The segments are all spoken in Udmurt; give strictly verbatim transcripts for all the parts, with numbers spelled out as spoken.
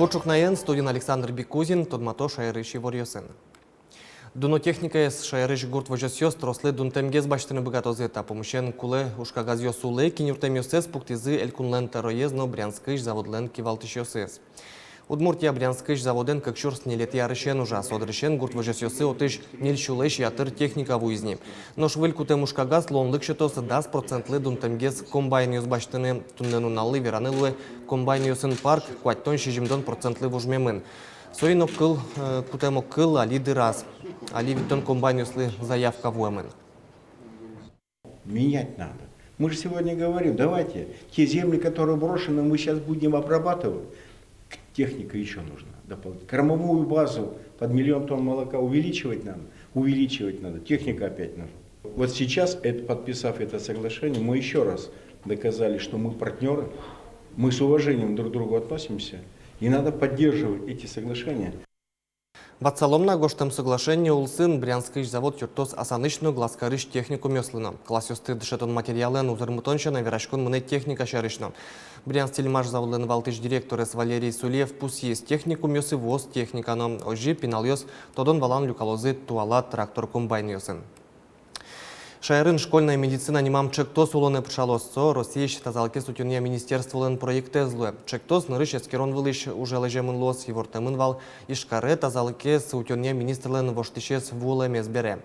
Бур ӵукнаен, студиын Александр Бикузин, тодмато шаерысь иворъёсын. Дуно техникаез шаерысь гурт возёсъёс трослы дунтэмгес басьтыны быгатозы. Та пумысен кулэ ужкагазъёс улэ, киньыртэмъёссэс пуктӥзы элькунлэн тӧроез но Брянскысь заводлэн кивалтӥсьёсыз. Удмуртия Брянскысь заводэн кык сюрс ньылетӥ арысен ужа. Со дырысен гурт возёсъёсы отысь ньыль сюлэсь ятыр техника вуиз ни. Нош выль кутэм ужкагаз луонлык сётоз дас процентлы дунтэмгес комбайнъёс басьтыны. Туннэ нуналлы вераны луэ, комбайнъёсын парк куатьтон-сизьымдон процентлы вужмемын. Соин огкыл, э, кутэм огкыл али дыраз. Али витьтон комбайнъёслы заявка вуэмын. Менять надо. Мы же сегодня говорим, давайте те земли, которые брошены, мы сейчас будем обрабатывать. Техника ещё нужна дополнительно. Кормовую базу под миллион тонн молока увеличивать надо, увеличивать надо, техника опять нужна. Вот сейчас, это, подписав это соглашение, мы ещё раз доказали, что мы партнёры, мы с уважением друг к другу относимся, и надо поддерживать эти соглашения. Ватсалом на, гожтэм соглашение улсын Брянскысь завод юрттоз Асанысь но Глазкарысь техникумъёслы но. Классъёсты дышетон материалэн узырмытон сяна вераськон мынэ техника сярысь но. Брянск тельмаш заводлэн валтӥсь директорез Валерий Сулиев пусйиз: техникумъёсы вуоз техника но, озьы пиналъёс тодон-валан люкалозы туала трактор-комбайнъёсын. Шаерын школьная медицина нимам ӵектос улонэ пыӵалоз. Со Россиысь тазалыкез утёнъя министерстволэн проектэз луэ. Ӵектос нырысь эскерон вылысь уже лэземын луоз, ивортэмын вал Ижкаре тазалыкез утёнъя министрлэн воштӥсез вуылэмез бере.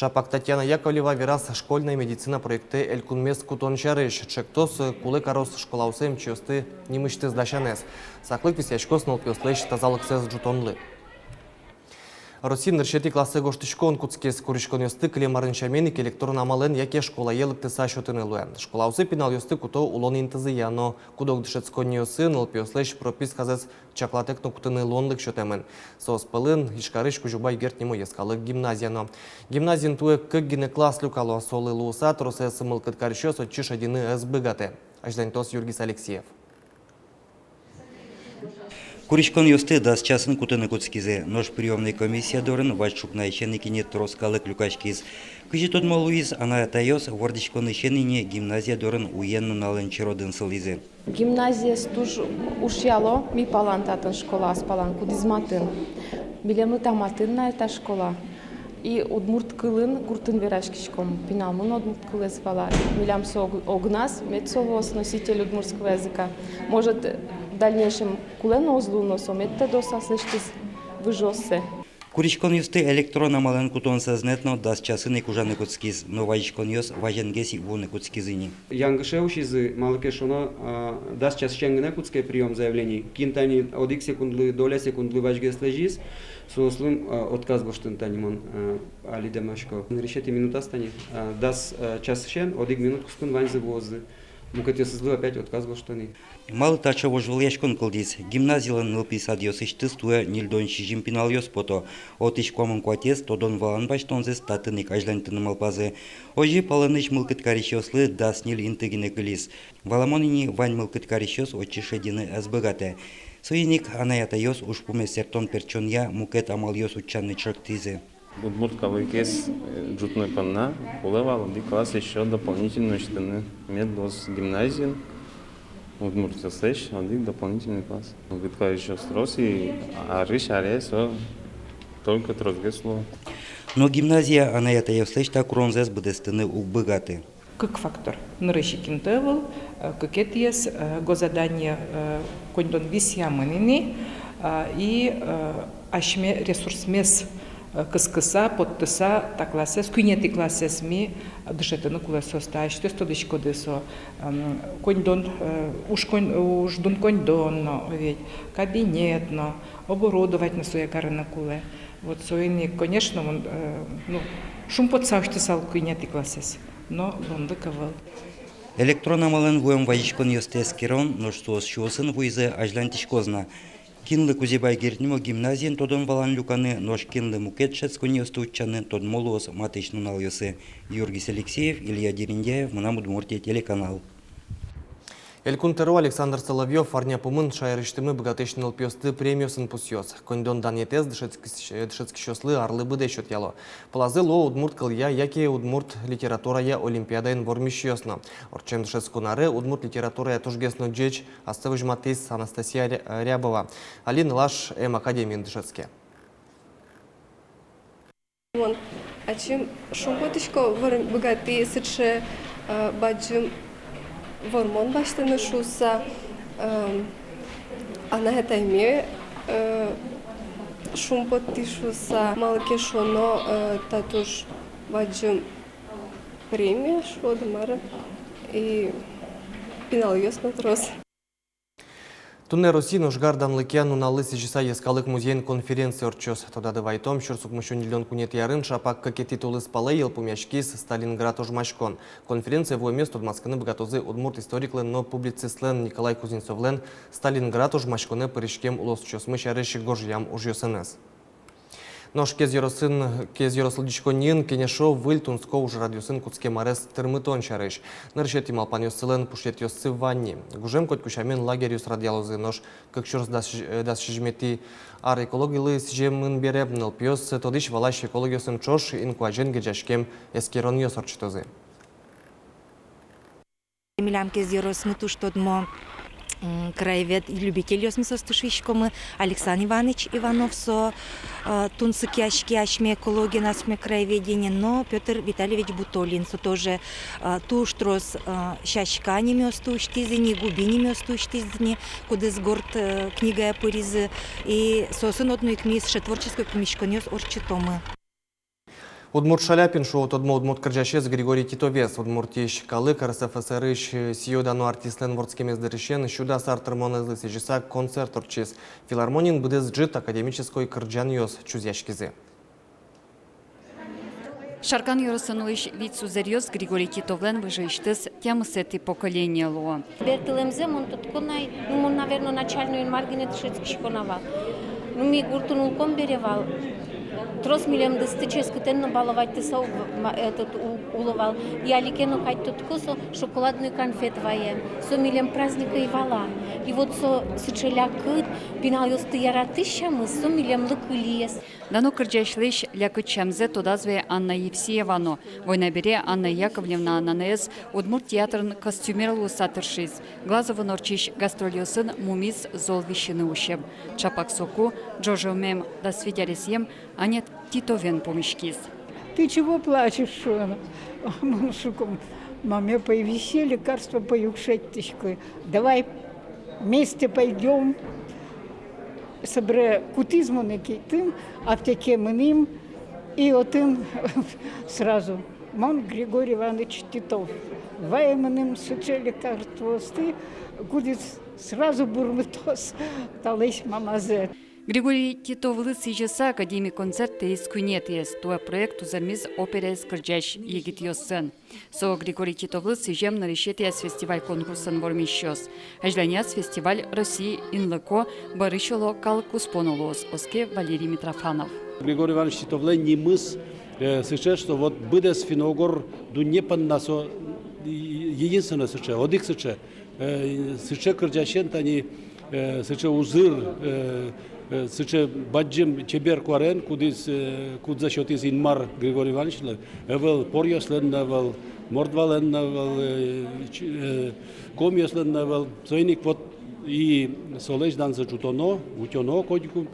Ӵапак Татьяна Яковлева вераз школьная медицина проектэ элькунмес кутон сярысь. Ӵектос кулэ кароз школаосы эмчиосты нимысьтыз дасянэз. Саклык висъяськоз нылпиослэсь тазалыксэс ӝутонлы. Россиын нырысетӥ классэ гожтӥськон кутскиз. Куриськонъёсты кылем арын сямен ик электрон амалэн яке школае лыктыса сётыны луэ. Школаосы пиналъёсты куто улон интызыя но. Куд-ог дышетсконниосы нылпиослэсь прописказэс чаклатэк но кутыны луонлык сётэмын. Соос пӧлын Ижкарысь Кузебай Герд нимо йӧскалык гимназия но. Гимназиын туэ кык гинэ класс люкало. Солы луыса, тросэз мылкыд карисьёс отчы шедьыны ӧз быгатэ. Азьланьтоз Юргис Алексеев. Куриськонъёсты дас часын кутыны кутскизы, нош приёмной комиссия дорын вазь ӵукнаысен ик ини трос калык люкаськиз. Кызьы тодмо луиз, анай-атайёс вордӥськонысен ини гимназия дорын уен-нуналэн черодын сылӥзы. Гимназиез туж ушъяло ми палан татын, школа ас палан, кудӥз матын. Милемлы та матын на та школа. И удмурт кылын гуртын вераськиськом, пиналмы но удмурт кылэз вала. Милям со ог-, огназ, мед со луоз носитель удмуртского языка. Может, в дальнейшем кулэ но уз лу, но со мед тодоз аслэсьтыз выжыоссэ. Куриськонъёсты электрон амалэн кутон сӧзнэт но дас часын ик ужаны кутскиз, но вазиськонъёс вазенгес ик вуыны кутскизы ини. Янгыше усизы, малы ке шуоно, а, дас часысен гинэ кутске приём заявлений. Кин тани одӥг секундлы, доля секундлы вазьгес лэзиз, соослы, а, отказ гожтыны тани мон, а, али дэмласько. Нырысетӥ минутаз тани, а, дас, а, часысен одӥг минут куспын ваньзы вуозы. Мукетъёсызлы опять отказ гожтыны. Малы таӵе вожвылъяськон кылдӥз? Гимназилэн нылпи садъёсысьтыз туэ ньыльдон сизьым пиналъёс пото. Отысь куамын куатез тодон-валан басьтонзэс татын ик азьланьтыны малпазы. Озьы палэнысь мылкыд карисьёслы дас ньыль инты гинэ кылиз. Валамон ини, вань мылкыд карисьёс отчы шедьыны ӧз быгатэ. Соин ик анай-атайёс ужпумез сэрттон-пертчонъя мукет амалъёс утчаны чектӥзы. Удмурт калыкез, э, ӝутны понна кулэ вал одӥг класс ещё дополнительно усьтыны, мед луоз гимназиын удмуртъёслэсь одӥг дополнительный класс. Мылкыд карисьёс трос, и арысь аре со только тросгес луо. Но гимназия анай-атайёслэсь та куронзэс быдэстыны уг быгаты. Кык фактор. Нырысь ик инты ӧвӧл, э, кыкетӥез, э, госзадание, э, коньдон висъямын ини, э, и, э, асьме ресурсмес, э, кыскыса, поттыса, та классэз, куинетӥ классэз ми дышетыны кулэ соосты. Асьтэос тодӥськоды со, эм, коньдон, э, уж конь-, уждун коньдон но, ведь, кабинет но, оборудовать но сое карыны кулэ. Вот соин ик, конечно, мон, э, ну, шумпотыса усьтысал куинетӥ классэз, но луонлык ӧвӧл. Электрон амалэн вуэм вазиськонъёсты эскерон, нош соос сюосын вуизы, азьланьтӥськоз на. Кинлы Кузебай Герд нимо гимназиын тодон-валан люканы, нош кинлы мукет дышетсконниосты утчаны, тодмо луоз матысь нуналъёсы. Юргис Алексеев, Илья Дерендяев, «Мынам Удмуртие» телеканал. Элькун тӧро Александр Соловьёв арня пумын шаерысьтымы быгатӥсь нылпиосты премиосын пусъёз. Коньдон данъетэз дышетскись-, дышетскисьёслы арлы быдэ сётъяло. Пӧлазы луо удмурт кылъя яке удмурт литературая олимпиадаын вормисьёс но. Ортчем дышетскон аре удмурт литературая тужгес но ӟеч ассэ возьматӥз Анастасия Ря-, Рябова. Али нылаш эм академиын дышетске. Мон ачим шумпотӥсько, вор-, быгатӥ сыӵе, э, бадӟым вормон басьтыны шуыса, эм, анай-атайме, э, шумпоттӥ шуыса, малы ке шуоно, э, та туж бадӟым премия, шуод-а, мар-а, и пиналъёс но трос. Туннэ Россиын ожгар данлыкъя нуналлы сӥзьыса йӧскалык музейын конференция ортчоз. Тодады вайытом, сюрс укмыс сю ньыльдон куинетӥ арын ӵапак кыкетӥ тулыспалэ йылпумъяськиз Сталинград ожмаськон. Конференцие вуэмез тодматскыны быгатозы удмурт историклэн но публицистлэн Николай Кузнецовлэн Сталинград ожмаськонэ пыриськем улосчиосмы сярысь гожъям ужъёсыныз. Нош Кез ёросын, Кез ёрос лыдӟиськонниын кенешо выль тунсыко ужрадъёсын кутскем арез тырмытон сярысь. Нырысетӥ малпанъёссылэн пушетъёссы вань ни. Гужем котьку сямен лагерьёс радъялозы, нош кык сюрс дас, э, дас сизьыметӥ ар экологилы сӥземын бере, нылпиос тодӥсь-валась экологъёсын ӵош инкуазен герӟаськем эскеронъёс ортчытозы. Милям Кез ёросмы туж тодмо, м, краевед-любительёсмы, соосты шуиськомы. Александр Иваныч Иванов, со, э, тунсыкъяське асьме экологиен, асьме краеведениен, но Пётр Витальевич Бутолин, со тоже, э, туж трос, э, сяська нимъёсты усьтӥз ини, губи нимъёсты усьтӥз ини, кудӥз горд, э, книгае пыризы. И соосын одно ик ми сыӵе творческой пумиськонъёс ортчытомы. Удмурт Шаляпин, шуо тодмо удмурт кырӟасез Григорий Титовез. Удмуртиысь калык РСФСР-ысь сӥё-дано артистлэн вордскемез дырысен сю дас ар тырмонэзлы сӥзьыса концерт ортчиз. Филармониын быдэс ӝыт академической кырӟанъёс чузъяськизы. Шаркан ёросын улӥсь вить сузэръёс Григорий Титовлэн выжыысьтыз тямысэтӥ поколение луо. Бертылэмзэ мон тодӥсько на, ну, мон, наверно, начальноын мар гинэ дышетскисько на вал. Ну, ми гуртын улӥськом бере вал. Трос милемдысты ческытэн но баловатьтыса уг-, ма-, этот, у-, уло вал. И али ке но кадь тодӥсько, со шоколадный конфет ваем. Со милем праздник ӧй вал а. И вот со сыӵе лякыт, пиналъёсты яратӥсь сямыз, со милемлы кылиез. Дано кырӟасьлэсь лякыт сямзэ тодаз вае Анна Евсеева но. Война бере Анна Яковлевна анаез удмурт театрын костюмер луыса тыршиз. Глазовын ортчись гастрольёсын мумиз зол висьыны усем. Ӵапак соку ӝожомем дас вить аресъем Аня Титовен пумиськиз. «Ты чего плачешь?» — шуэ. Мон шуисько: «Маме пӧй висе, лекарство пӧй уг шедьтӥськы. Давай вместе пойдём». Собере кутӥз монэ киытын, аптекае мыним, и отын сразу: «Мон Григорий Иванович Титов. Вае мыным сыӵе лекарствоосты, кудӥз сразу бурмытоз талэсь мамазэ». Григорий Титовлы сӥзьыса академик концерт таиз куинетӥез. Туэ проект узырмиз операез кырӟась егитъёсын. Со Григорий Титовлы сӥзем нырысетӥез фестиваль-конкурсын вормисьёс. Азьланяз фестиваль Россиын лыко, бӧрысь, оло, калык куспо но луоз, оске Валерий Митрофанов. Григорий Иванович Титовлэн нимыз, э, сыӵе, что вот быдэс финно-угор дунне понна со е-, единственной сыӵе, одӥг сыӵе. Э, сыӵе кырӟасен тани, э, сыӵе узыр, э, э, сыӵе бадӟым чебер куараен, кудӥз, э, кудзэ сётӥз Инмар Григорий Ивановичлы, ӧвӧл поръёслэн но ӧвӧл, мордвалэн но ӧвӧл, э, ч-, э, комъёслэн но ӧвӧл. Соин ик вот и солэсь данзэ ӝутоно, утёно котьку.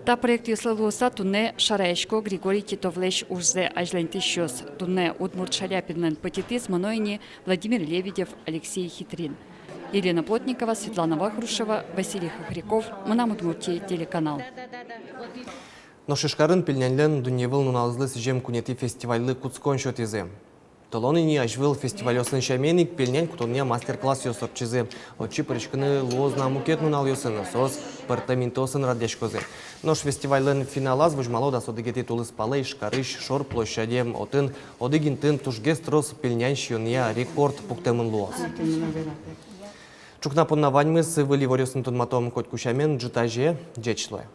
Та проектъёслы луыса туннэ шараясько Григорий Титовлэсь ужзэ азьланьтӥсьёс. Туннэ Удмурт Шаляпинлэн пытьытӥз мыно ини Владимир Лебедев, Алексей Хитрин. Елена Плотникова, Светлана Вахрушева, Василий Хохряков, «Мынам Удмуртие» телеканал. Нош Ижкарын пельняньлэн дунневыл нуналызлы сӥзем куинетӥ фестивальлы кутскон сётӥзы. Толон ини азьвыл фестивальёсын сямен ик пельнянь кутонъя мастер-классъёс ортчизы. Отчы пыриськыны луоз на мукет нуналъёсын, соос пӧртэм интыосын радъяськозы. Нош фестивальлэн финалаз возьмало дас одӥгетӥ тулыспалэ Ижкарысь шор площаде. Отын одӥг интыын тужгес трос пельнянь сиёнъя рекорд пуктэмын луоз. Ӵукна понна ваньмыз. Выль иворъёсын тодматом котьку сямен ӝытазе. Ӟеч луэ.